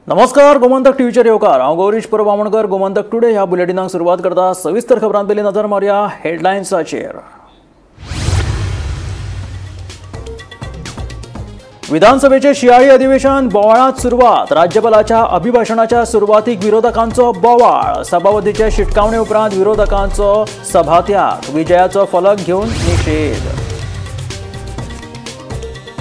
नमस्कार, गोमंतक टीव्हीचेर येवकार. हांव गौरीश परब आमोणकर. गोमंतक टुडे ह्या बुलेटिनाक सुरवात करता. सविस्तर खबरां पयलीं नजर मारया हेडलायन्साचेर. विधानसभेचे शियाळी अधिवेशन बोवाळांत सुरवात. राज्यपालाच्या अभिभाषणाच्या सुरवातीक विरोधकांचो बोवाळ. सभापतीचे शिटकावणे उपरांत विरोधकांचो सभात्याग. विजयाचो फलक घेवन निशेध.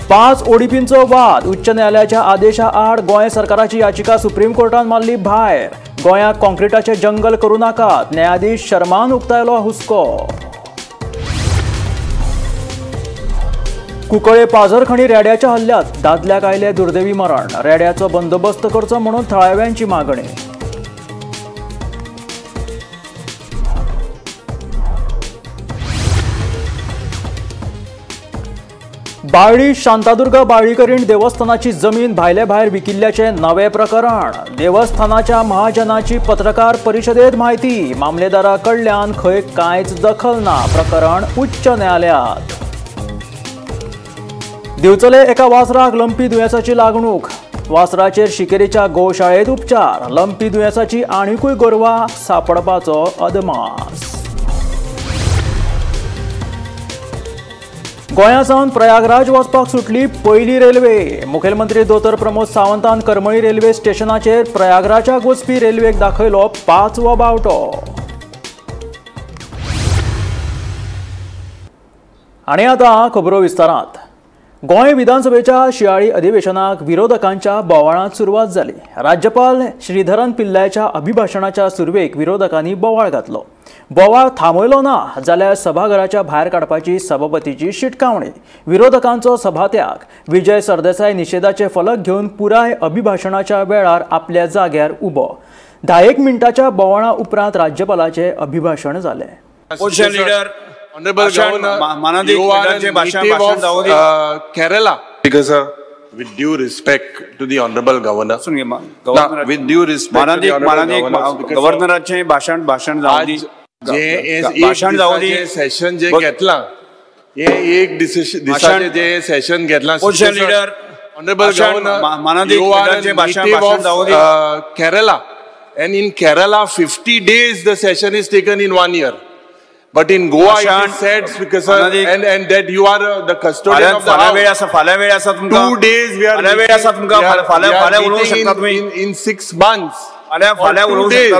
5 ओडीपींचो वाद. उच्च न्यायालयाच्या आदेशा आड गोंय सरकाराची याचिका सुप्रीम कोर्टान मारली भायर. गोंयांत कॉन्क्रिटाचे जंगल करूं नाकात, न्यायाधीश शर्मान उक्तायलो हुस्को. कुंकळे पाझरखणी रेड्याच्या हल्ल्यात दादल्याक आयले दुर्दैवी मरण. रेड्याचो बंदोबस्त करचो म्हणून थळाव्यांची मागणी. बाळी शांतादुर्गा बाळीकरीण देवस्थानाची जमीन भायले भायर विकिल्ल्याचें नवें प्रकरण. देवस्थानाच्या महाजनाची पत्रकार परिशदेत म्हायती. मामलेदारा कडल्यान खंय कांयच दखल ना. प्रकरण उच्च न्यायालयात. दिवचले एका वासराक लंपी दुयेंसाची लागणूक. वासराचेर शिकेरीच्या गोशाळेंत उपचार. लंपी दुयेंसाची आनिकूय गोरवां सापडपाचो अदमास. गोंया सावन प्रयागराज वचपाक सुटली पयली रेल्वे. मुखेलमंत्री दोतोर प्रमोद सावंतान करमळी रेल्वे स्टेशनाचेर प्रयागराजाक वचपी रेल्वेक दाखयलो 5वो बावटो. आनी आतां खबरो विस्तारांत. गोंय विधानसभेच्या शियाळी अधिवेशनाक विरोधकांच्या बोवाळांत सुरवात जाली. राज्यपाल श्रीधरन पिल्लयाच्या अभिभाषणाच्या सुरवेक विरोधकांनी बोवाळ घातलो. बोवाळ थांबयलो ना जाल्यार सभाघराच्या भायर काडपाची सभापतीची शिटकावणी. विरोधकांचो सभात्याग. विजय सरदेसाय निशेधाचे फलक घेवन पुराय अभिभाषणाच्या वेळार आपल्या जाग्यार उबो. 10 मिनटाच्या बोवाळा उपरांत राज्यपालाचे अभिभाषण जालें. Honorable Governor, you are a native of Kerala. Because with due respect to the Honorable Governor, now, with due respect to the Honorable Governor, गव्हर्नराचे भाषण भाषण आज जे सेशन जे घेतला, हे एक दिसाचे जे सेशन घेतला. Leader Honorable Governor, you are a native of Kerala, and in Kerala 50 days the session is taken in 1 year. But in Goa, it is said, Speaker sir, and that you are the custodian of the house. 2 days we are meeting in 6 months. 2 days.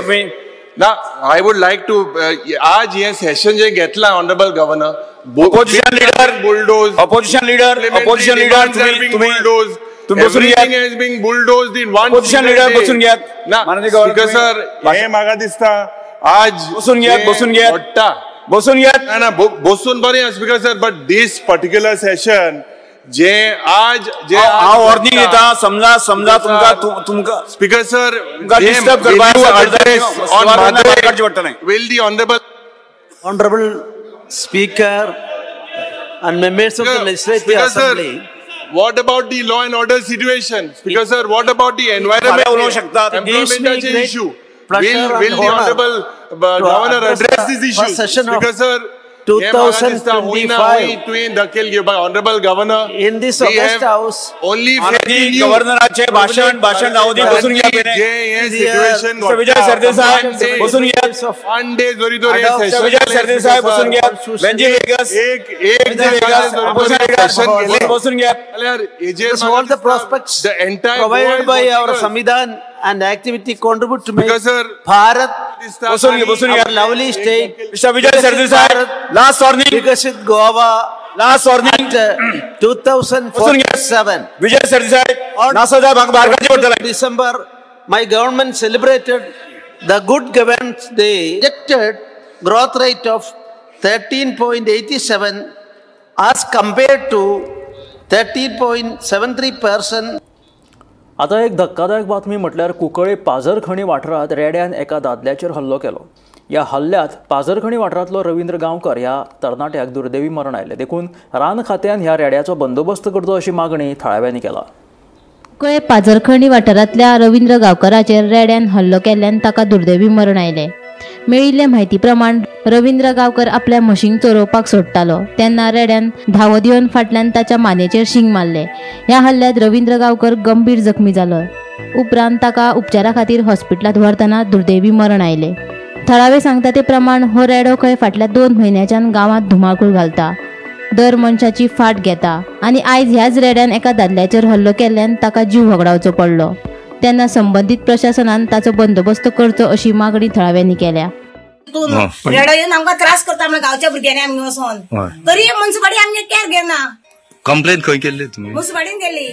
Now, I would like to, आज ये session जे घेतला, Honorable Governor, opposition leader, bulldoze, opposition leader, opposition leader, bulldoze. Everything has been bulldozed in one opposition leader बसून घेत. ना, Speaker sir, हे म्हाका दिसता आज बसून घेत, बसून घेत, बसून घेत. ना ना, बसून बरें speaker sir, but this particular session जे आज जे हांव वॉर्निंग दिता. समजा समजा तुमकां तुमकां स्पीकर सर डिस्टर्ब करपाक पडटलें. Will the honourable honourable speaker and members of the legislative assembly, what about the law and order situation? Speaker sir, what about the environment? Employment issue. Will the Honorable Governor address this issue? Speaker sir, 2025 Honorable Governor, in this august house, only गव्हर्नराचे भाषण भाषण जाऊ दी. बसून घ्या. Situation Vijay Sardesai बसून घ्या. 1 day जरी तर विजय सरदेसाय बसून घ्या. बेंजी वेगस एक एक बसून घ्या. All the prospects the entire provided by our Samvidhan and activity contribute to make Bharat our lovely state. Mr. Vijay Sardesai, last warning. Viksit Goa, last warning. 2047. Vijay Sardesai, नासाजा भाग बाहेर काडचे पडटले. December, my government celebrated the Good Governance Day. Projected growth rate of 13.87 as compared to 13.73%. आता एक धक्कादायक बातमी म्हटल्यार कुंकळे पाझरखणी वाठारांत रेड्यान एका दादल्याचेर हल्लो केलो. ह्या हल्ल्यांत पाझरखणी वाठारांतलो रवींद्र गांवकर ह्या तरणाट्याक दुर्दैवी मरण आयलें. देखून रान खात्यान ह्या रेड्याचो बंदोबस्त करचो अशी मागणी थळाव्यांनी केला. कुंकळे पाझरखणी वाठारांतल्या रवींद्र गांवकराचेर रेड्यान हल्लो केल्ल्यान ताका दुर्दैवी मरण आयलें. मेळिल्ले म्हायती प्रमाण रवींद्र गांवकर आपल्या म्हशींक चरोवपाक सोडटालो तेन्ना रेड्यान धांवत येवन फाटल्यान ताच्या मानेचेर शिंग मारले. ह्या हल्ल्यात रवींद्र गांवकर गंभीर जखमी जालो. उपरांत ताका उपचारा खातीर हॉस्पिटलांत व्हरतना दुर्दैवी मरण आयलें. थळावे सांगता ते प्रमाण हो रेडो खंय फाटल्या 2 म्हयन्याच्यान गांवांत धुमाकूळ घालता, दर मनशाची फाट घेता आनी आयज ह्याच रेड्यान एका दादल्याचेर हल्लो केल्ल्यान ताका जीव होगडावचो पडलो. तेन्ना संबंदीत प्रशासनान ताचो बंदोबस्त करचो अशी मागणी थळाव्यांनी केल्या. रेडो येवन आमकां त्रास करता म्हणून गांवच्या भुरग्यांनी आमगे वचोन तरी मुन्सिपालिटी आमगे केअर घेना. कंप्लेन खंय केल्ली तुमी? मुन्सिपालिटीन केल्ली.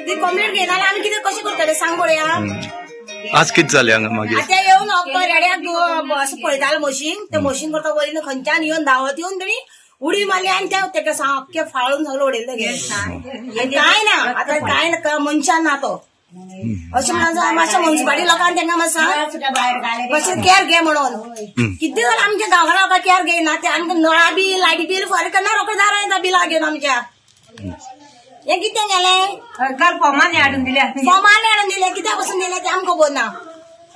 ती कंप्लेन घेना आमी कितें कशें करतले सांग पळया. आज कितें जालें हांगा मागीर? आतां येवन रेड्याक असो पळयतालो मशीन, ते मशीन करता वयल्यान खंयच्यान येवन धांवत येवन तेणी उडी मारली आनी त्या तेका सामकें फाळून सगळें उडयलें. कांय ना आतां, कांय ना, मनशान ना तो. अशें म्हणून मातशें मुन्सिपालिटी लोकांक तेंका मातशें मातशें केअर घे म्हणून. कितें जाल्यार आमच्या गांवां लोकांक केअर घेयना. ते आमकां नळा बील लायटी बील फारीक करना, रोखडे दारां येता बिलां घेवन आमच्या. हें कितें गेलें? सरकार फॉर्मांनी हाडून दिल्या, फॉर्मांनी हाडून दिल्या, कित्या पसून दिल्या तें आमकां खबर ना.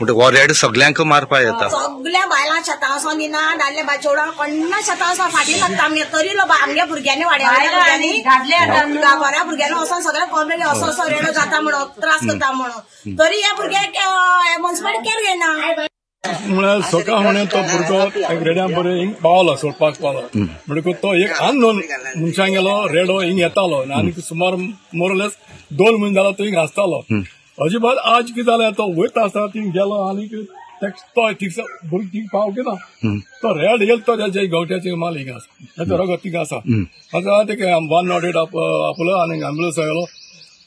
हो रेड सगल्यांक मारपा येता, सगल्या बायलां शेतां वचोन दिना, दादले बाय चेडवां कोण्णा शेतां वचोन फाटीं लागता आमगे. तरी आमगे भुरग्यांनी वाड्या भुरग्यांनी गांवांच्या भुरग्यांनी वचोन सगळ्या कंप्लेन असो असो रेडो जाता म्हणून त्रास करता म्हणून, तरी ह्या भुरग्यांक मुन्सिपालिटी केअर घेयना. म्हळ्यार सकाळ फुडें तो भुरगो एक रेड्या बरें हिंग पावलो, सोडपाक पावलो म्हणटकूच तो एक अननोन मनशां गेलो रेडो हिंग येतालो आनी सुमार मोरलेस 2 म्हयने जाला तो हिंग आसतालो. अजिबात आज कितें जालें, तो वयता आसतना थिंग गेलो आनी तो थिंग भुरगीं थिंग पावक ना, तो रेड येयल तो तेजे गवट्याचे माल हिंग आसा, तेजो रगत थिंग आसा. आतां ते 108 आपलो आनी एम्बुलन्स आयलो,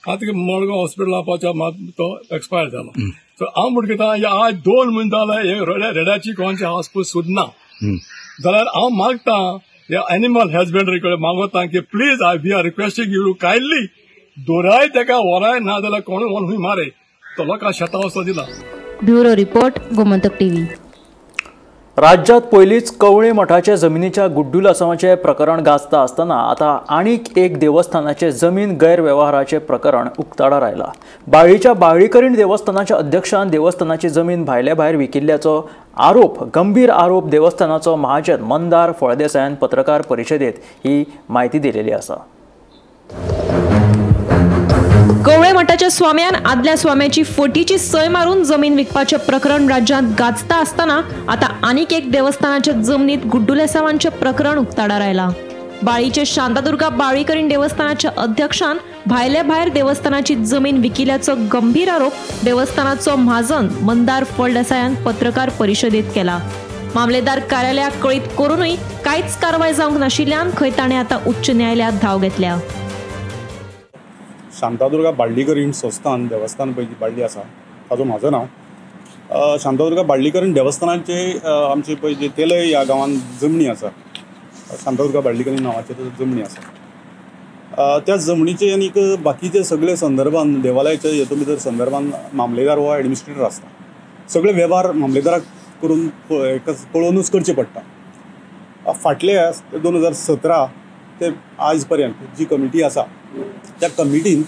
आतां ते मडगांव हॉस्पिटला पावच्या मात तो एक्सपायर जालो. सो हांव म्हणटा आज 2 म्हयने जाले हे रेड्याची कोणाची हासपूस सुदना जाल्यार हांव मागता ह्या एनिमल हजबंडरी कडेन मागता की please I we are requesting you kindly दोराय तेका व्हराय, ना जाल्यार कोण व्हरून हुंय मारे तो लोकां शेतां वचो दिला. Bureau report, Gomantak TV. राज्यात पयलींच कवळे मठाचे जमिनीच्या गुड्डुलासांवाचें प्रकरण गाजता आसतना आतां आनीक एक देवस्थानाचे जमीन गैरवेव्हाराचें प्रकरण उक्ताडार आयलां. बाळ्ळीच्या बाळ्ळीकरीण देवस्थानाच्या अध्यक्षान देवस्थानाची जमीन भायले भायर विकिल्ल्याचो आरोप, गंभीर आरोप देवस्थानाचो महाजन मंदार फळदेसायान पत्रकार परिशदेत ही म्हायती दिलेली आसा. कवळे मठाच्या स्वाम्यान आदल्या स्वाम्याची फटीची सय मारून जमीन विकपाचें प्रकरण राज्यांत गाजता आसतना आतां आनीक एक देवस्थानाच्या जमनीत गुड्डुलेसावांचें प्रकरण उक्ताडार आयलां. बाळीचे शांतादुर्गा बाळीकरीण देवस्थानाच्या अध्यक्षान भायले भायर देवस्थानाची जमीन विकिल्याचो गंभीर आरोप देवस्थानाचो म्हाजन मंदार फळदेसायान पत्रकार परिशदेत केला. मामलेदार कार्यालयाक कळीत करूनय कांयच कारवाय जावंक नाशिल्ल्यान खंय ताणें आतां उच्च न्यायालयांत धांव घेतल्या. शांतादुर्गा बाळ्ळीकरीण संस्थान देवस्थान पळय बाळ्ळी आसा ताजो म्हाजो नांव. शांतादुर्गा बाळ्ळीकरीण देवस्थानाचे आमचे पळय जे तेलय ह्या गांवांत जमनी आसा, शांतादुर्गा बाळ्ळीकरीण नांवाचे जमनी आसा, त्या जमनीचे आनीक बाकीचे सगळे संदर्भान देवालयाचे हेतून भितर संदर्भान मामलेदार हो एडमिनिस्ट्रेटर आसता. सगळे वेव्हार मामलेदाराक करून पळोवनूच करचे पडटा. फाटले 2017 ते आज पर्यंत जी कमिटी आसा त्या कमिटीन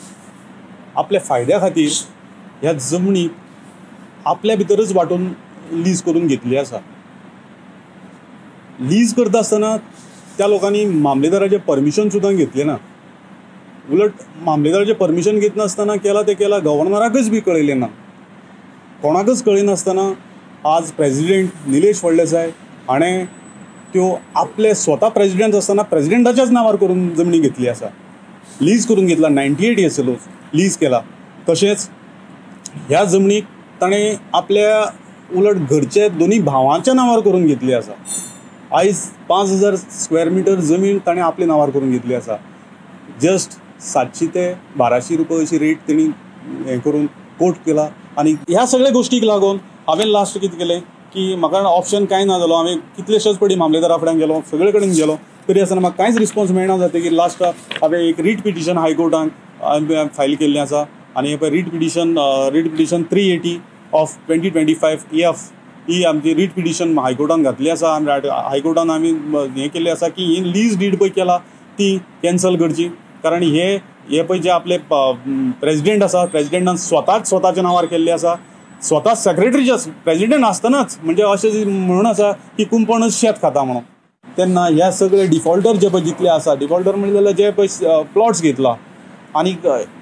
आपल्या फायद्या खातीर ह्या जमनी आपल्या भितरच वांटून लीज करून घेतली आसा. लीज करता आसतना त्या लोकांनी मामलेदाराचें परमिशन सुद्दां घेतलें ना. उलट मामलेदाराचें परमिशन घेतनासतना केलां तें केलां, गव्हर्नराकच बी कळयलें ना, कोणाकच कळयनासतना आज प्रेजिडेंट निलेश फळदेसाय हाणें त्यो आपले स्वता प्रेजिडेंट आसतना प्रेजिडेंटाच्याच नांवार करून जमनी घेतली आसा, लीज करून घेतला, 98 इयर्स लीज केला. तशेंच ह्या जमनीक ताणें आपल्या उलट घरचे दोनी भावांच्या नांवार करून घेतली आसा. आयज 5000 स्क्वेअर मिटर जमीन ताणें आपल्या नांवार करून घेतली आसा. जस्ट 700 ते 1200 रुपया अशी रेट तेणी हें करून कोट केला. आनी ह्या सगळ्या गोश्टीक लागून हांवें लास्ट कितें केलें की म्हाका ऑप्शन कांय ना जालो. हांवें कितलेशेच पडी मामलेदारा फुड्यान गेलो, सगळे कडेन गेलो, तरी आसतना म्हाका कांयच रिस्पॉन्स मेळना जातकीर लास्ट हांवें एक रीट पिटिशन हायकोर्टान फायल केल्लें आसा. आनी पळय रीट पिटिशन 380 ऑफ 2025 EF ही आमची रीट पिटिशन हायकोर्टान घातली आसा. आनी हायकोर्टान आमी हें केल्लें आसा की ही लीज did पळय केला ती कॅन्सल करची, कारण हे हे पळय जे आपले प्रेजिडेंट आसा, प्रेजिडेंटान स्वताच स्वताच्या नांवार केल्ले आसा, स्वता सेक्रेटरीच्या प्रेजिडेंट आसतनाच, म्हणजे अशें म्हणून आसा की कुंपणच शेत खाता म्हणून. तेन्ना ह्या सगळे डिफॉल्टर जे पळय जितले आसा, डिफॉल्टर म्हणजे जाल्यार जे पळय प्लॉट्स घेतला आनी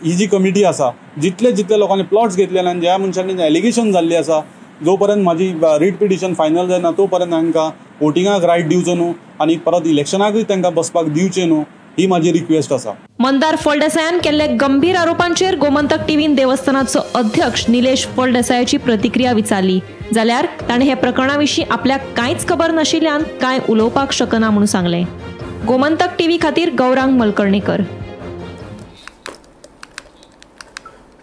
ही जी कमिटी आसा जितले जितले लोकांनी प्लॉट्स घेतलेले आनी ज्या मनशांनी एलिगेशन जाल्ली आसा, जो पर्यंत म्हाजी रीट पिटिशन फायनल जायना तो पर्यंत हांकां वोटिंगाक रायट दिवचो न्हू आनी परत इलेक्शनाकूय तांकां बसपाक दिवचें न्हू, ही म्हाजी रिक्वेस्ट आसा. मंदार फळदेसायान केल्ल्या गंभीर आरोपांचेर गोमंतक टीव्हीन देवस्थानाचो अध्यक्ष निलेश फळदेसायाची प्रतिक्रिया विचारली जाल्यार ताणें हे प्रकरणा विशीं आपल्याक कांयच खबर नाशिल्ल्यान कांय उलोवपाक शकना म्हणून सांगलें. गोमंतक टीव्ही खातीर गौरांग मलकर्णेकर.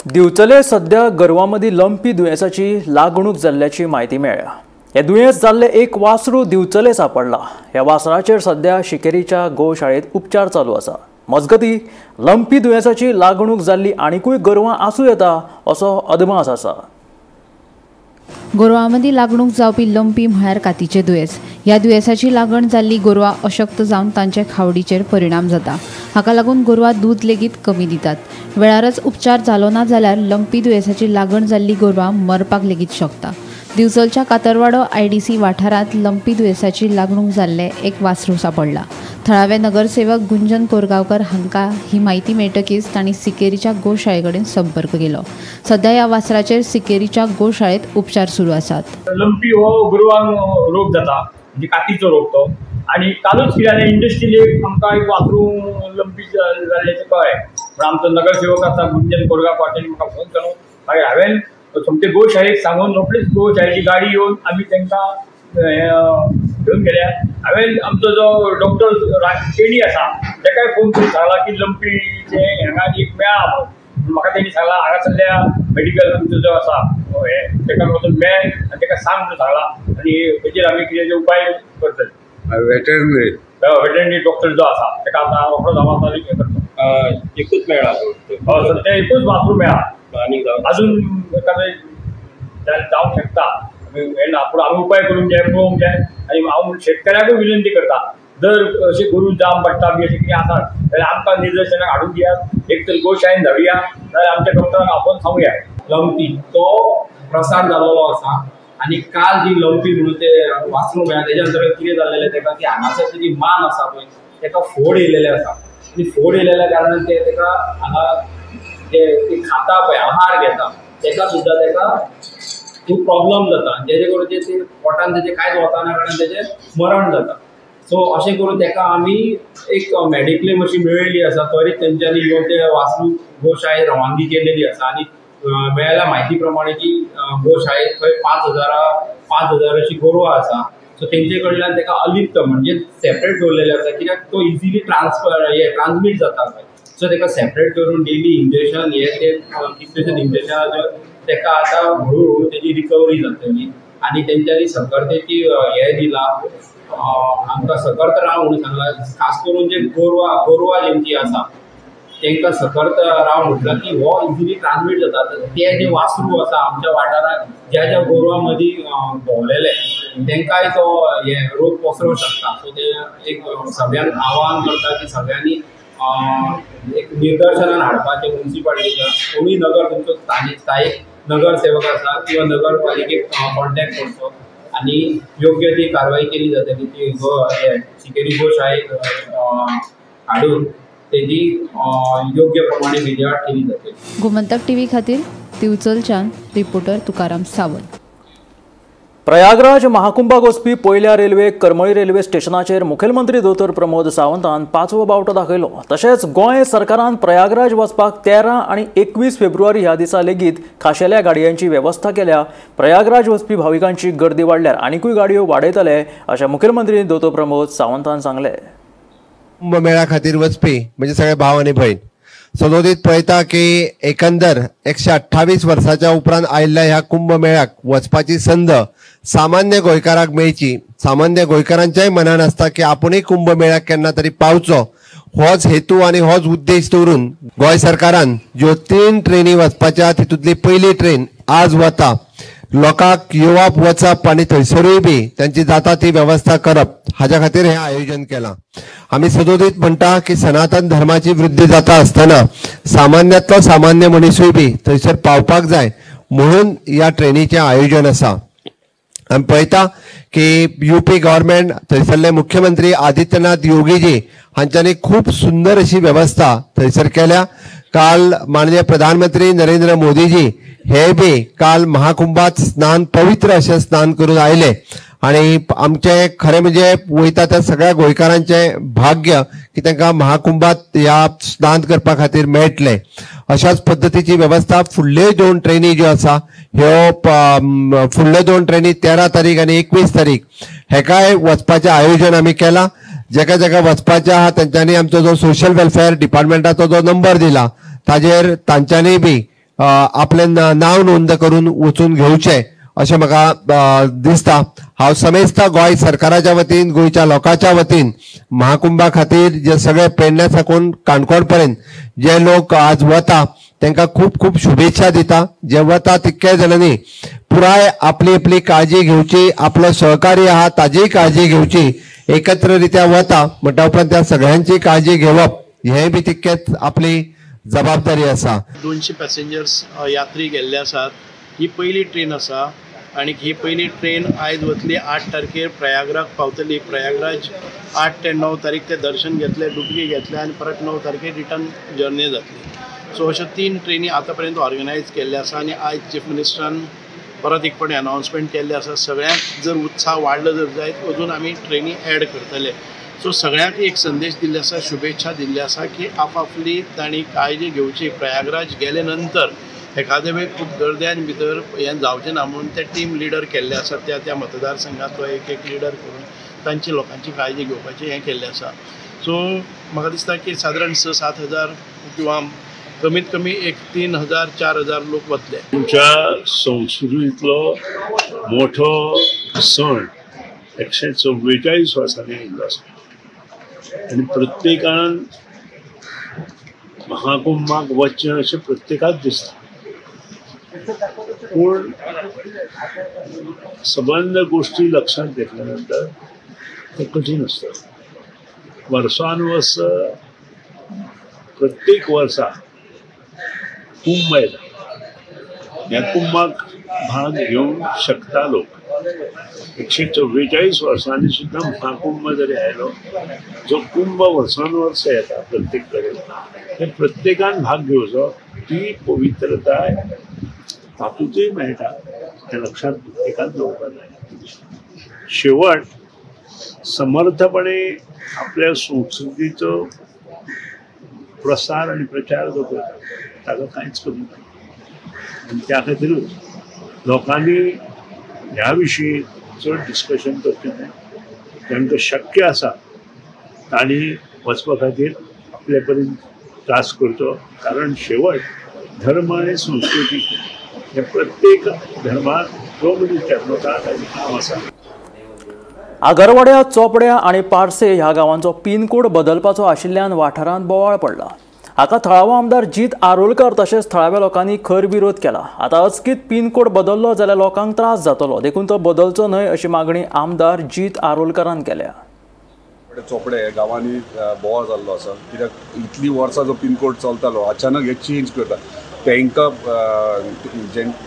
दिवचले सध्या गोरवां मदीं लंपी दुयेंसाची लागणूक जाल्ल्याची म्हायती मेळ्ळ्या. हे दुयेंस जाल्ले एक वासरू दिवचले सापडला. ह्या वासराचेर सध्या शिकेरीच्या गोशाळेंत उपचार चालू आसा. मजगती लंपी दुयेंसाची लागणूक जाल्ली आनिकूय गोरवां आसूं येता असो अदमास आसा. गोरवां मदीं लागणूक जावपी लंपी म्हळ्यार कातीचें दुयेंस. ह्या दुयेंसाची लागण जाल्ली गोरवां अशक्त जावन तांचे खावडीचेर परिणाम जाता. हाका लागून गोरवां दूद लेगीत कमी दितात. वेळारच उपचार जालो ना जाल्यार लंपी दुयेंसाची लागण जाल्ली गोरवां मरपाक लेगीत शकता. दिवचलच्या कातरवाडो IDC वाठारांत लंपी दुयेंसाची लागणूक जाल्लें एक वासरू सापडला. थळावे नगरसेवक गुंजन कोरगांवकर हांकां ही म्हायती मेळटकीच तांणी सिकेरीच्या गोशाळे कडेन संपर्क केलो. सध्या ह्या वासराचेर सिकेरीच्या गोशाळेंत उपचार सुरू आसात. लंपी हो गोरवांक रोग जाता, म्हणजे कातीचो रोग तो. आनी कालूच कितें जालें, इंडस्ट्रील आमकां एक वासरू लंपी जाल्ल्याचें कळ्ळें. पूण आमचो नगरसेवक आसा गुंजन कोरगांवकर, तांणी म्हाका फोन केलो. मागीर हांवें सोमते गोशाळेक सांगून रोखडीच गोशाळेची गाडी येवन आमी तांकां घेवन गेल्या. हांवें आमचो जो डॉक्टर केणी आसा ताकाय फोन करून सांगला की लंपीचें हांगा एक मेळा म्हणून. म्हाका तेणी सांगला हांगासरल्या मेडिकल आमचो जो आसा हें ताका वचून मेळ आनी ताका सांग म्हणून सांगला. आनी तेजेर आमी कितें उपाय करतले. वेटरनरी डॉक्टर जो आसा ताका आतां रोखडोच हांव आतां हें करता. एकूच मेळ्ळा हय, सद्या एकूच वासरू मेळ्ळा. अजून जावंक शकता हें ना, पूण आमी उपाय करूंक जाय, पळोवंक जाय. आनी हांव शेतकऱ्यांकूय विनंती करता, जर अशें गोरू जाम पडटा बी अशें कितें आसा जाल्यार आमकां निदर्शनाक हाडून दियात. एक तर गोशाळेन धाडुया, नाजाल्यार आमच्या डॉक्टरांक आपोवन सांगुया. लंपी तो प्रसार जाल्लो आसा आनी काल जी लंपी म्हणून ते वासरू मेळ्ळा तेज्या अंतर्गत कितें जाल्लेलें तेका की हांगासर तेजी मान आसा पळय तेका फोड येयलेले आसा. आनी फोड येयलेल्या कारणान ते तेका हांगा ते खाता पळय आहार घेता तेका सुद्दां तेका खूब प्रॉब्लम जाता. जेजे करून ते पोटान तेजें कांयच वचना कारणान तेजें मरण जाता. सो अशें करून तेका आमी एक मेडिक्लेम अशी मेळयली आसा. त्वरीत तेंच्यांनी येवन ते वासरू गोशाळेक रवानगी केलेली आसा. आनी मेळ्ळ्या म्हायती प्रमाणे की गोशाळेक खंय 5,000 अशी गोरवां आसा. सो तेंचे कडल्यान तेका अलिप्त म्हणजे सेपरेट दवरलेलें आसा, कित्याक तो इजिली ट्रान्समीट जाता. सो तेका सेपरेट करून डेली इंजेक्शन हे ते कितलेशेच इंजेक्शन तेका आतां हळूहळू तेजी रिकवरी जातली. आनी तेंच्यांनी सतर्कतेची हें दिलां, आमकां सतर्क राव म्हणून सांगलां. खास करून जे गोरवां जेंची आसा तांकां सतर्क राव म्हटलां की हो इजिली ट्रान्समीट जाता. ते जे वासरू आसा आमच्या वाठारांत ज्या ज्या गोरवां मदीं भोंवलेले तांकांय तो हे रोग पसरोवंक शकता. सो ते एक सगळ्यांक आवाहन करता की सगळ्यांनी एक निदर्शनान हाडपाचें मुन्सिपालिटीच्या कोणूय नगर तुमचो स्थायीक नगरसेवक आसा किंवा नगरपालिकेक कॉन्टॅक्ट करचो आनी योग्य ती कारवाई केली जातली. ती सिकेरी गोशाळेक हाडून तेजी योग्य प्रमाणे विल्हेवाट केली जातली. गोमंतक टीव्ही खातीर दिवचलच्यान रिपोर्टर तुकाराम सावंत. प्रयागराज महाकुंभाक वचपी पयल्या रेल्वे करमळी रेल्वे स्टेशनाचेर मुखेलमंत्री दोतोर प्रमोद सावंतान पांचवो बावटो दाखयलो. तशेंच गोंय सरकारान प्रयागराज वचपाक 13 आनी 21 फेब्रुवारी ह्या दिसा लेगीत खाशेल्या गाडयांची वेवस्था केल्या. प्रयागराज वचपी भाविकांची गर्दी वाडल्यार आनिकूय गाडयो वाडयतले अशें मुखेलमंत्री दोतोर प्रमोद सावंतान सांगलें. कुंभमेळ्या खातीर वचपी म्हणजे सगळे भाव आनी भयण सदोदीत पळयता की एकंदर 128 वर्साच्या उपरांत आयिल्ल्या ह्या कुंभमेळ्याक वचपाची संद सामान्य गोंयकाराक मेळची. सामान्य गोंयकारांच्याय मनान आसता की आपूणय कुंभमेळ्याक केन्ना तरी पावचो, होच हेतू आनी होच उद्देश दवरून गोंय सरकारान ज्यो 3 ट्रेनी वचपाच्या तितूंतली पयली ट्रेन आज वता. लोकांक येवप वचप आनी थंयसरूय बी तांची जाता ती वेवस्था करप हाज्या खातीर हें आयोजन केलां. आमी सदोदीत म्हणटा की सनातन धर्माची वृद्धी जाता आसतना सामान्यांतलो सामान्य मनिसूय बी थंयसर पावपाक जाय म्हणून ह्या ट्रेनीचें आयोजन आसा. आमी पळयता की यूपी गव्हर्मेंट थंयसरले मुख्यमंत्री आदित्यनाथ योगीजी हांच्यांनी खूब सुंदर अशी वेवस्था थंयसर केल्या. काल माननीय प्रधानमंत्री नरेंद्र मोदीजी हे बी काल महाकुंभात स्नान पवित्र अशें स्नान करून आयले आनी आमचे खरें म्हणजे वयता त्या सगळ्या गोंयकारांचें भाग्य की तांकां महाकुंभात ह्या स्नान करपा खातीर मेळटलें. अशाच पद्दतीची वेवस्था फुडल्यो 2 ट्रेनी ज्यो आसा ह्यो फुडल्यो 2 ट्रेनी 13 तारीख आनी 21 तारीख हेकाय वचपाचें आयोजन आमी केलां. जेका जेका वचपाचें आहा तेंच्यांनी आमचो जो सोशल वेलफेअर डिपार्टमेंटाचो जो नंबर दिला ताजेर तांच्यांनी बी आपलें नांव नोंद करून वचून घेवचें अशें म्हाका दिसता. हांव समेस्त गोंय सरकाराच्या वतीन, गोंयच्या लोकांच्या वतीन महाकुंभा खातीर जे सगळे पेडण्या साकून काणकोण पर्यंत जे लोक आज वता तांकां खूब खूब शुभेच्छा दिता. जे वता तितके जाणांनी पुराय आपली आपली काळजी घेवची, आपलो सहकार्य आहा ताजीय काळजी घेवची, एकत्र रित्या वता म्हणटा उपरांत त्या सगळ्यांची काळजी घेवप हें बी तितकेच आपली जबाबदारी आसा. 200 पॅसेंजर्स यात्री गेल्ले आसात. ही पयली ट्रेन आसा आनी ही पयली ट्रेन आयज वतली 8 तारखेर प्रयागराज पावतली. प्रयागराज 8 ते 9 तारीख ते दर्शन घेतले, डुबकी घेतले आनी परत 9 तारखेर रिटर्न जर्नी जातली. सो अश्यो 3 ट्रेनी आतां पर्यंत ऑर्गनायज केल्ले आसा आनी आयज चीफ मिनिस्टरान परत एक फावटी अनावन्समेंट केल्लें आसा. सगळ्यांक जर उत्साह वाडलो जर जायत अजून आमी ट्रेनी एड करतले. सो सगळ्यांक एक संदेश दिल्ले आसा, शुभेच्छा दिल्ली आसा की आपापली तांणी काळजी घेवची. प्रयागराज गेले नंतर एखादे वेळ खूब गर्द्यान भितर हें जावचें ना म्हणून ते टीम लिडर केल्ले आसा, त्या त्या मतदारसंघांतलो एक एक लिडर करून तांची लोकांची काळजी घेवपाचें हें केल्लें आसा. सो म्हाका दिसता की सादारण 6-7 हजार किंवा कमीत कमी एक 3,000 4,000 लोक वतले. आमच्या संस्कृतींतलो मोठो सण 144 वर्सांनी आयिल्लो आसा आनी प्रत्येकान महाकुंभाक वचचें अशें प्रत्येकाक दिसता. पूण सबंद गोष्टी लक्षात घेतल्यानंतर ते कठीण आसता. वर्सानुवर्स प्रत्येक वर्सा कुंभ येता, ह्या कुंभाक भाग घेवंक शकता लोक. 144 वर्सांनी सुद्दां महाकुंभ जरी आयलो, जो कुंभ वर्सानुवर्स येता प्रत्येक कडेन, ते प्रत्येकान भाग घेवचो, ती पवित्रताय तातूंतय मेळटा हें लक्षात प्रत्येकान दवरपाक जाय. शेवट समर्थपणे आपल्या संस्कृतीचो प्रसार आनी प्रचार जो करता ताका कांयच कमी ना आनी त्या खातीरूच लोकांनी ह्या विशीं चड डिस्कशन करचें न्हय. तांकां शक्य आसा तांणी वचपा खातीर आपले परीन त्रास करचो, कारण शेवट धर्म आनी संस्कृती हे प्रत्येक धर्मात जो मनीस जन्मता ताचें काम आसा. आगरवाड्या, चोपड्या आनी पार्से ह्या गांवांचो पिनकोड बदलपाचो आशिल्ल्यान वाठारांत बोवाळ पडला. हाका थळावो आमदार जीत आरोलकर तशेंच थळाव्या लोकांनी खर विरोध केला. आतां अचकीत पिनकोड बदललो जाल्यार लोकांक त्रास जातलो, देखून तो बदलचो न्हय अशी मागणी आमदार जीत आरोलकरान केल्या. चोपडे गांवांनी बोवाळ जाल्लो आसा, कित्याक इतलीं वर्सां जो पिनकोड चलतालो अचानक हे चेंज करता. तांकां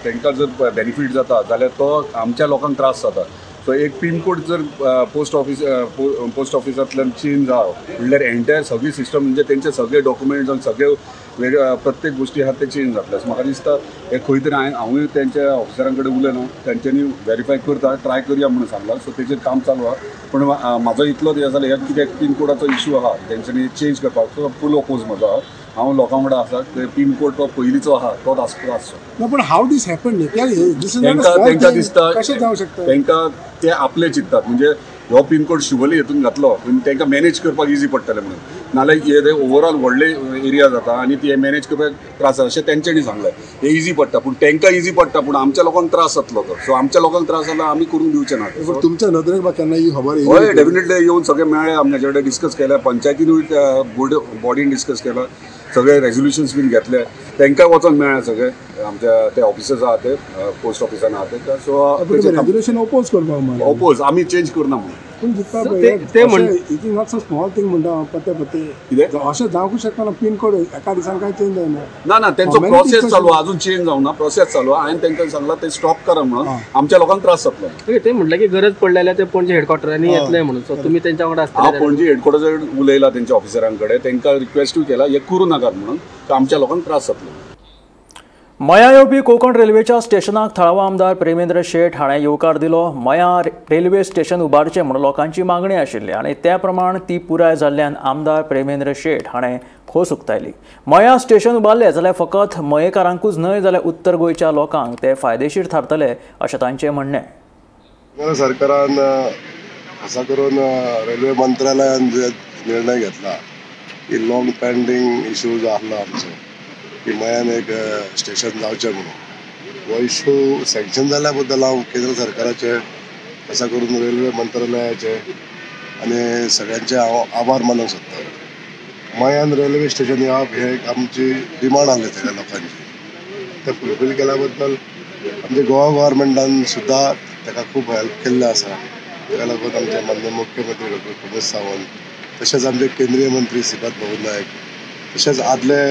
तांकां जर बेनिफीट जाता जाल्यार तो आमच्या लोकांक त्रास जाता. सो एक पिनकोड जर पोस्ट ऑफिसांतल्यान चेंज जावो म्हणल्यार एंटायर सगळी सिस्टम म्हणजे तेंचे सगळे डॉक्युमेंट्स आनी सगळे वेगळे प्रत्येक गोश्टी आहात ते चेंज जातले. सो म्हाका दिसता हे खंय तरी हांवूय तेंच्या ऑफिसरां कडेन उलयना, तेंच्यांनी वेरीफाय करता, ट्राय करया म्हणून सांगलां. सो तेचेर काम चालू आहा. पूण म्हाजो इतलोच हें जालें, ह्या कित्याक पिनकोडाचो इशू आहा तेंच्यांनी चेंज करपाक, सो फूल ओपोज म्हजो आहा. हांव लोकां वांगडा आसा, ते पिनकोड तो पयलींचो आहा तोच आसचो. ना पूण हाव दीस हॅपन तांकां दिसता तांकां ते आपले चिंततात, म्हणजे हो पिनकोड शिवोली हेतून घातलो तांकां मॅनेज करपाक इजी पडटलें म्हणून, नाल्यार हे ओवरऑल व्हडले एरिया जाता आनी ते मॅनेज करपाक त्रास जाता अशें तेंच्यांनी सांगलें. हे इजी पडटा, पूण तांकां इजी पडटा पूण आमच्या लोकांक त्रास जातलो तो. सो आमच्या लोकांक त्रास जालो आमी करून दिवचे ना. तुमच्या नदरेक केन्ना ही खबर? हय, डेफिनेटली येवन सगळे मेळ्ळे, आमी ताचे कडेन डिस्कस केलें, पंचायतीनूय बोर्ड बॉडीन डिस्कस केलां, सगळे रेजोल्युशन्स बीन घेतले, तांकां वचोन मेळ्ळे सगळे आमच्या ते ऑफिसर्स आहा ते पोस्ट ऑफिसान आहा ते. सो रेजोल्युशन ओपोज करपाक ओपोज आमी चेंज करना म्हणून. पूण जितका it is not so small thing म्हणटा हांव, पत्ते पत्ते अशें जावंकूच शकना. पिनकोड एका दिसान काय चेंज जायना. ना ना, तेंचो प्रोसेस चालू, अजून चेंज जावना, प्रोसेस चालू. हांवें तांकां सांगलां ते स्टॉप करा म्हणून, आमच्या लोकांक त्रास जातलो. ते म्हटलें की गरज पडली जाल्यार ते पणजे हेडक्वॉर्टरांनी येतले म्हणून, सो तुमी तेंच्या वांगडा आसतले. हांव पणजे हेडक्वॉर्टर उलयला तेंच्या ऑफिसरां कडेन, तांकां रिक्वेस्टूय केला हे करूं नाकात म्हणून, आमच्या लोकांक त्रास जातलो. मया येवपी कोंकण रेल्वेच्या स्टेशनाक थळावो आमदार प्रेमेंद्र शेट हाणें येवकार दिलो. मया रेल्वे स्टेशन उबारचें म्हूण लोकांची मागणी आशिल्ली आनी त्या प्रमाण ती पुराय जाल्ल्यान आमदार प्रेमेंद्र शेट हाणें खोस उक्तायली. मया स्टेशन उबारलें जाल्यार फकत मयेकारांकूच न्हय जाल्यार उत्तर गोंयच्या लोकांक ते फायदेशीर थारतले अशें तांचें म्हणणें. सरकारान खासा करून रेल्वे मंत्रालयान जे निर्णय घेतला की लॉंग पेंडींग इशू जो आसलो आमचो की मयान एक स्टेशन जावचें म्हणून, हो इशू सँक्शन जाल्या बद्दल हांव केंद्र सरकाराचे खासा करून रेल्वे मंत्रालयाचे आनी सगळ्यांचे हांव आभार मानूंक सोदता. मयान रेल्वे स्टेशन येवप हे एक आमची डिमांड आसली सगळ्या लोकांची, ते फुलफील केल्या बद्दल आमच्या गोवा गव्हर्मेंटान सुद्दां ताका खूब हेल्प केल्लें आसा. ताका लागून आमचे माननीय मुख्यमंत्री डॉक्टर प्रमोद सावंत, तशेंच आमचे केंद्रीय मंत्री श्रीपाद बाबू नायक, तशेंच आदले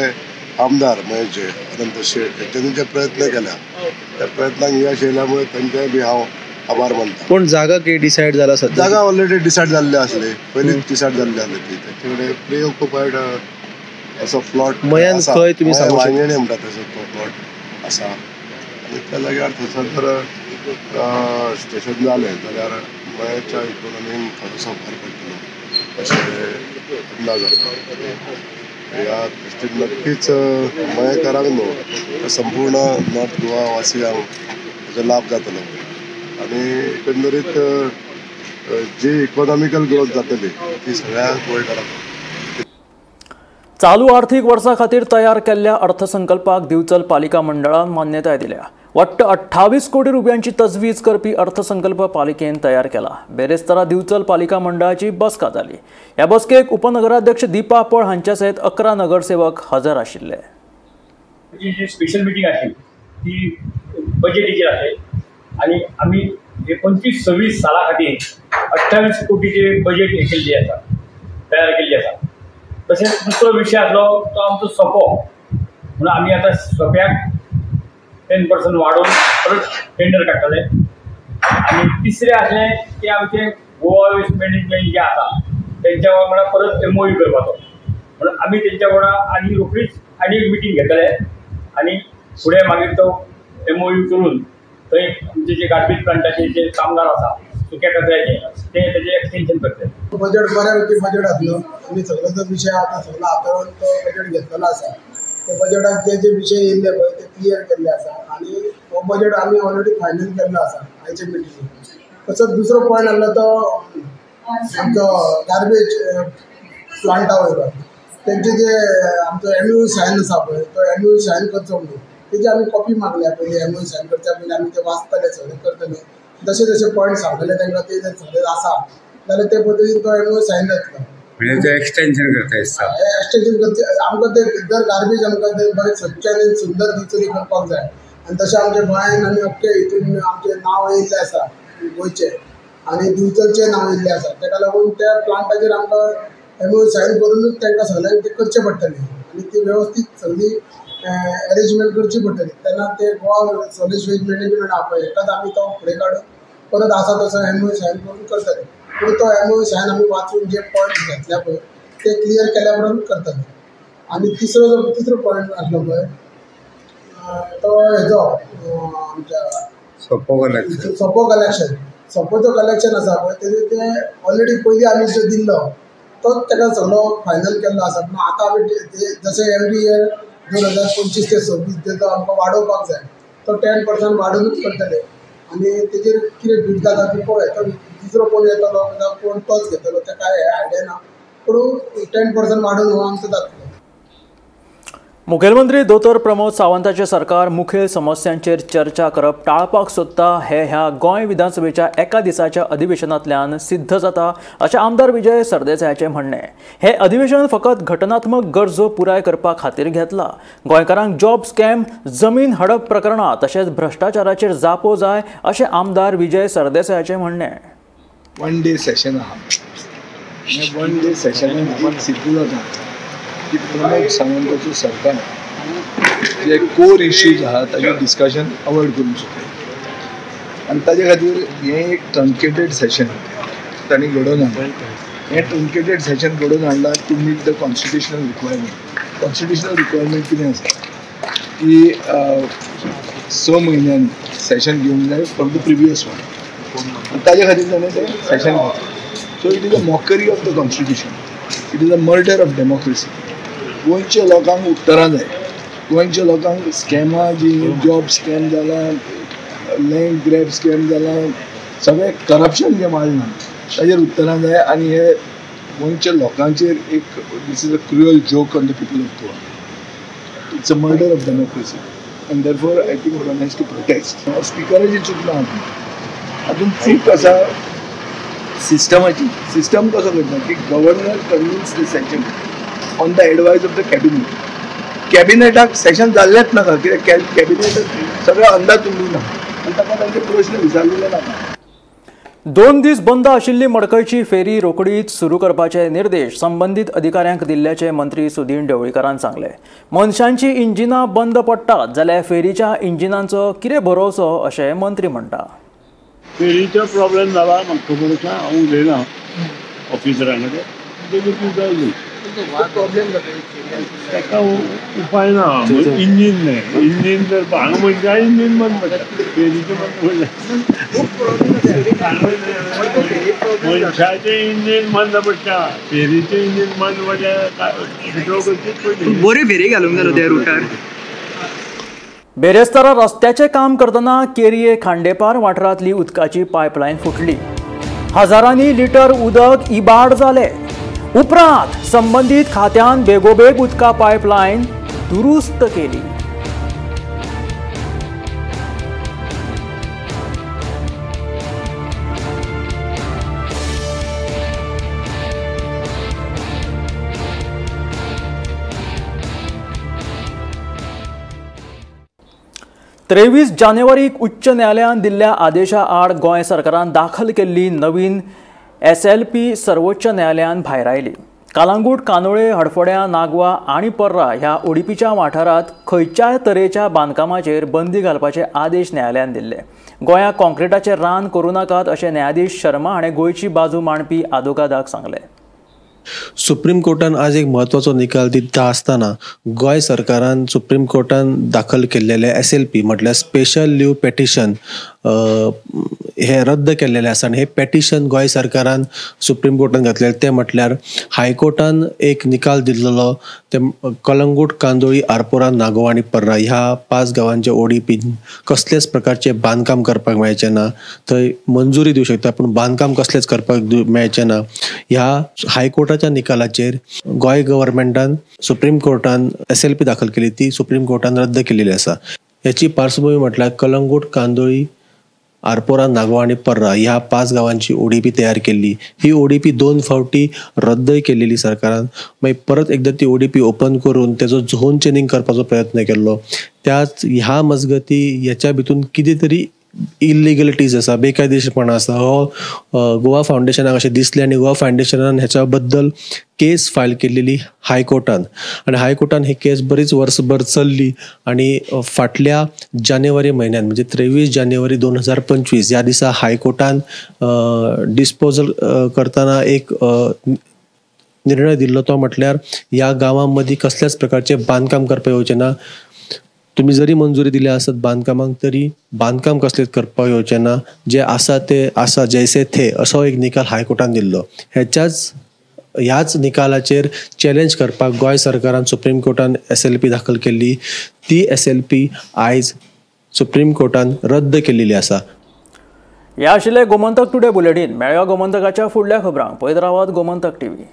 आमदार मयेचे अनंत शेट हेंच्यांनी जे प्रयत्न केल्या त्या प्रयत्नांक यश येयल्या मुळे तांचेय बी हांव आभार मानता. पूण जागा कितें डिसायड जाला सद्या? जागा ऑलरेडी डिसायड जाल्ली आसली, पयलींच डिसायड जाल्ली आसली ती. ताचे कडेन प्री ऑक्युपायड असो प्लॉट मयान खंय तुमी सांगू शकता? वांयगणे म्हणटा तसो तो प्लॉट आसा आनी त्या जाग्यार थंयसर जर स्टेशन जालें जाल्यार मयाच्या इकोनॉमीन थोडोसो फरक पडटलो अशें अंदाज आसा. ह्या दृश्टीन नक्कीच मयेकारांक न्हू तर संपूर्ण नॉर्थ गोवा वासियांक ताजो लाभ जातलो आनी एकंदरीत जी इकॉनॉमिकल ग्रोथ जातली ती सगळ्या गोंयकारांक. चालू आर्थीक वर्सा खातीर तयार केल्ल्या अर्थसंकल्पाक दिवचल पालिका मंडळान मान्यताय दिल्या. वट्ट 28 कोटी रुपयांची तजवीज करपी अर्थसंकल्प पालिकेन तयार केला. बेरेस्तारा दिवचल पालिका मंडळाची बसका जाली. ह्या बसकेक उपनगराध्यक्ष दीपा पळ हांच्या सयत 11 नगरसेवक हजर आशिल्ले. जी स्पेशल मिटींग आसली ती बजेटीचेर आसली आनी आमी 25-26 साला खातीर 28 कोटीचे बजेट हे केल्ली आसा, तयार केल्ली आसा. तशेंच दुसरो विशय आसलो तो आमचो सोपो, म्हणून आमी आतां सोप्याक 10% वाडोवन परत टेंडर काडटले. आनी तिसरें आसलें की आमचें गोवा वेस्ट मॅनेजमेंट जें आसा तेंच्या वांगडा परत MOU करपाचो, म्हणून आमी तेंच्या वांगडा आनी रोखडीच आनी एक मिटींग घेतले आनी फुडें मागीर तो MOU करून थंय आमचे जे गार्बेज प्लांटाचे जे कामगार आसा सुक्या कचऱ्याचे ते तेजें एक्सटेंशन करतले. बजेट बऱ्यापैकी बजेट आसलो आनी सगळो जो विशय आतां सगळो हाताळून तो बजेट घेतलेलो आसा. त्या बजेटाक जे जे विशय येयल्ले पळय ते क्लियर केल्ले आसा आनी हो बजेट आमी ऑलरेडी फायनल केल्लो आसा आयच्या मिटिंगेक. तसोच दुसरो पॉयंट आसलो तो आमचो गार्बेज प्लांटा वयलो तेंचे जे आमचो MOU sign आसा पळय तो MOU sign करचो म्हणून तेजी आमी कॉपी मागल्या. पयलीं MOU sign करच्या पयलीं आमी ते वाचतले, सगळें करतले, जशे जशे पॉयंट सांगलेले तांकां ते सगळे आसा जाल्यार ते पद्दतीन तो MOU sign जातलो. म्हणजे ते एक्सटेंशन करता दिसता. एक्सटेंशन करचें आमकां ते जर गार्बेज आमकां ते बरें स्वच्छ आनी सुंदर दिवचली करपाक जाय आनी तशें आमच्या गोंयान आनी अख्खे हितून आमचें नांव येयल्लें आसा गोंयचें आनी दिवचलचें नांव येयल्लें आसा. ताका लागून त्या प्लांटाचेर आमकां MOU sign करुनूच तांकां सगळ्यांक तें करचें पडटलें आनी ती वेवस्थीत सगळी एरेंजमेंट करची पडटली. तेन्ना ते गोवा सॉलीड वेस्ट मॅनेजमेंट आहा पळय हेकाच आमी तो फुडें काडून परत आसा तसो MOU sign करून करतले. पूण तो MOU sign आमी वाचून जे पॉयंट घेतल्या पळय ते क्लियर केल्या उपरांत करतले. आनी तिसरो पॉयंट आसलो पळय तो हेजो आमच्या सोपो कलेक्शन. सोपोचो कलेक्शन आसा पळय तेजे ते ऑलरेडी पयलीं आमी जो दिल्लो तोच ताका सगळो फायनल केल्लो आसा. पूण आतां आमी जशें एवरी इयर 2025 ते 26 तेजो आमकां वाडोवपाक जाय तो 10% वाडोवनूच करतले आनी तेजेर कितें बीट जाता ती पळय. तो दुसरो कोण येतलो कोण तोच घेतलो ते कांय आयडिया ना, पूण 10% वाडोवन हो आमचो जातलो. मुखेलमंत्री दोतोर प्रमोद सावंताचे सरकार मुखेल समस्यांचेर चर्चा करप टाळपाक सोदता हे ह्या गोंय विधानसभेच्या एका दिसाच्या अधिवेशनांतल्यान सिद्ध जाता अशें आमदार विजय सरदेसायाचें म्हणणें. हे अधिवेशन फकत घटनात्मक गरजो पुराय करपा खातीर घेतला. गोंयकारांक जॉब स्कॅम, जमीन हडप प्रकरणां तशेंच भ्रश्टाचाराचेर जापो जाय अशें आमदार विजय सरदेसायाचें म्हणणें. वन डे सेशन आहा. वन डे सेशनान सिद्ध जाता की प्रमोद सावंताचो सरकार जे कोर इश्यूज आहा ताजें डिस्कशन अवॉयड करूंक सोदता आनी ताजे खातीर हें एक ट्रंकेटेड सेशन तांणी घडोवन हाडलें. हें ट्रंकेटेड सेशन घडोवन हाडलां to meet the constitutional requirement. Constitutional requirement कितें आसा की 6 म्हयन्यांनी सेशन घेवंक जाय फ्रॉम the previous one, ताजे खातीर ताणें तें सेशन घेतलें. So it is a mockery of the constitution, it is a murder of democracy. गोंयच्या लोकांक उत्तरां जाय. गोंयच्या लोकांक स्कॅमां जी जॉब स्कॅम जाला, लँड ग्रॅब स्कॅम जाला, सगळें करप्शन जें वाडलां ताजेर उत्तरां जाय. आनी हे गोंयच्या लोकांचेर एक this is a cruel joke on the people of Goa. It's a murder of democracy and therefore I think one has to protest. स्पिकराची चूक ना, हातूंत चूक आसा सिस्टमाची. सिस्टम कसो करता की governor convenes the session on the advice of the cabinet. कॅबिनेटाक session जाल्लेंच नाका, कित्याक कॅबिनेट सगळें अंदाज उरूंक ना आनी ताका तांचे प्रश्न विचारलेले नाका. 2 दीस बंद आशिल्ली मडकयची फेरी रोखडीच सुरू करपाचे निर्देश संबंदीत अधिकाऱ्यांक दिल्ल्याचे मंत्री सुदीन ढवळीकरान सांगले. मनशांची इंजिनां बंद पडटात जाल्यार फेरीच्या इंजिनांचो कितें भरोसो अशें मंत्री म्हणटा. फेरीचो प्रॉब्लेम जाला म्हाका खबर आसा, हांव उलयलां ऑफिसरां कडेन, तेजी जाली ताका उपाय ना. इंजीन न्हय, इंजीन जर हांगा मनशां इंजीन बंद पडटा, फेरीचें बंद पडलें, मनशाचें इंजीन बंद पडटा, फेरीचें इंजीन बंद पडल्यार विड्रॉ करचीच पडली. बरी फेरी घालूंक जालो त्या रुटार. बेरेस्तारा रस्त्याचें काम करतना केरये खांडेपार वाठारांतली उदकाची पायपलायन फुटली. हजारांनी लिटर उदक इबाड जालें. उपरांत संबंदीत खात्यान बेगोबेग उदका पायपलायन दुरुस्त केली. तेवीस जानेवारीक उच्च न्यायालयान दिल्ल्या आदेशा आड गोंय सरकारान दाखल केल्ली नवीन SLP सर्वोच्च न्यायालयान भायरायली. कालांगूट, कांदोळे, हडफड्या, नागवा आनी पर्रा ह्या ओडीपीच्या वाठारांत खंयच्याय तरेच्या बांदकामाचेर बंदी घालपाचे आदेश न्यायालयान दिल्ले. गोंयाक कॉन्क्रिटाचें रान करूं नाकात अशें न्यायाधीश शर्मा हाणें गोंयची बाजू मांडपी आदोगादाक सांगलें. सुप्रीम कोर्टान आज एक म्हत्वाचो निकाल दिता आसतना गोंय सरकारान सुप्रीम कोर्टान दाखल केल्लेले SLP म्हटल्यार स्पेशल लीव पेटिशन हे रद्द केल्लेले आसा आनी हे पेटिशन गोंय सरकारान सुप्रीम कोर्टान घातलेले ते म्हटल्यार हायकोर्टान एक निकाल दिल्लो ते कलंगूट, कांदोळी, आरपोरा, नागोवा आनी पर्रा ह्या 5 गांवांचे ओडीपी कसलेच प्रकारचे बांदकाम करपाक मेळचें ना, थंय मंजुरी दिवं शकता पूण बांदकाम कसलेच करपाक मेळचें ना. ह्या हायकोर्टाच्या निकालाचेर गोंय गव्हर्मेंटान सुप्रीम कोर्टान SLP दाखल केली, ती सुप्रीम कोर्टान रद्द केलेली आसा. ह्याची पार्श्वभूमी म्हटल्यार कलंगूट, कांदोळी, आरपोरा, नागवा आनी पर्रा ह्या 5 गांवांची ओडीपी तयार केल्ली. ही ओडीपी 2 फावटी रद्दय केलेली सरकारान, मागीर परत एकदां ती ओडीपी ओपन करून तेजो झोन चेनींग करपाचो प्रयत्न केल्लो. त्याच ह्या मजगती ह्याच्या भितून कितें तरी इलिगलिटीज आसा, बेकायदेशीरपणा आसा हो गोवा फावंडेशनाक अशें दिसलें आनी गोवा फावंडेशनान ह्याच्या बद्दल केस फायल केलेली हायकोर्टान आनी हायकोर्टान ही केस बरीच वर्सभर चल्ली आनी फाटल्या जानेवारी म्हयन्यान म्हणजे 23 जानेवारी 2025 ह्या दिसा हायकोर्टान डिस्पोजल करतना एक निर्णय दिल्लो तो म्हटल्यार ह्या गांवां मदीं कसल्याच प्रकारचें बांदकाम करपाक येवचें ना. तुमी जरी मंजुरी दिल्या आसत बांदकामाक तरी बांदकाम कसलेच करपाक येवचें ना, जे आसा ते आसा जैसे थे असो एक निकाल हायकोर्टान दिल्लो. ह्याच निकालाचेर चॅलेंज करपाक गोंय सरकारान सुप्रीम कोर्टान SLP दाखल केल्ली. ती SLP आयज सुप्रीम कोर्टान रद्द केल्ली आसा. ह्या आशिल्लें गोमंतक टुडे बुलेटीन. मेळया गोमंतकाच्या फुडल्या खबरांक. पळयत रावात गोमंतक टीव्ही.